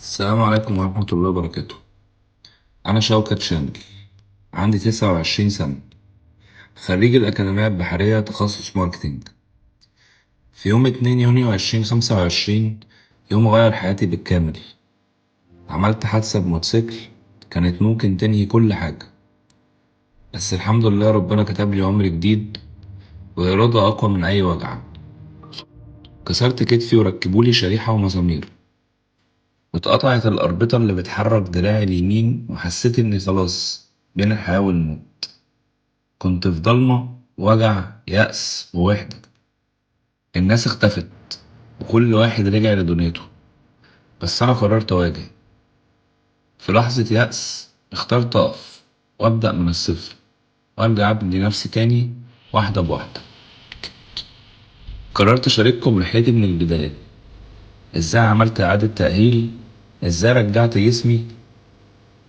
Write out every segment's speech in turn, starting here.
السلام عليكم ورحمة الله وبركاته. أنا شوكت شامل، عندي 29 سنة، خريج الأكاديمية البحرية تخصص marketing. في يوم 2 يونيو 2025، يوم غير حياتي بالكامل. عملت حادثة بموتوسيكل كانت ممكن تنهي كل حاجة، بس الحمد لله ربنا كتب لي عمر جديد وإرادة أقوى من أي وجع. كسرت كتفي وركبولي شريحة ومسامير، واتقطعت الأربطة اللي بتحرك دراعي اليمين، وحسيت إني خلاص بين الحياة والموت. كنت في ضلمة، وجع، يأس ووحدة. الناس اختفت وكل واحد رجع لدنيته، بس أنا قررت أواجه. في لحظة يأس اخترت أقف وأبدأ من الصفر وأرجع أبني نفسي تاني واحدة بواحدة. قررت أشارككم رحلتي من البداية، إزاي عملت إعادة تأهيل، إزاي رجعت جسمي،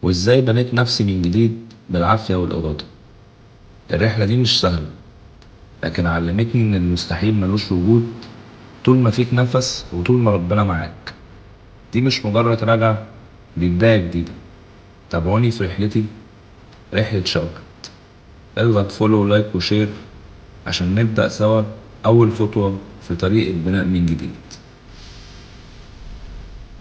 وإزاي بنيت نفسي من جديد بالعافية والإرادة. الرحلة دي مش سهلة، لكن علمتني إن المستحيل ملوش وجود طول ما فيك نفس وطول ما ربنا معاك. دي مش مجرد رجعة، دي بداية جديدة. تابعوني في رحلتي، رحلة شوكت. اضغط follow، like و share عشان نبدأ سوا أول خطوة في طريق البناء من جديد.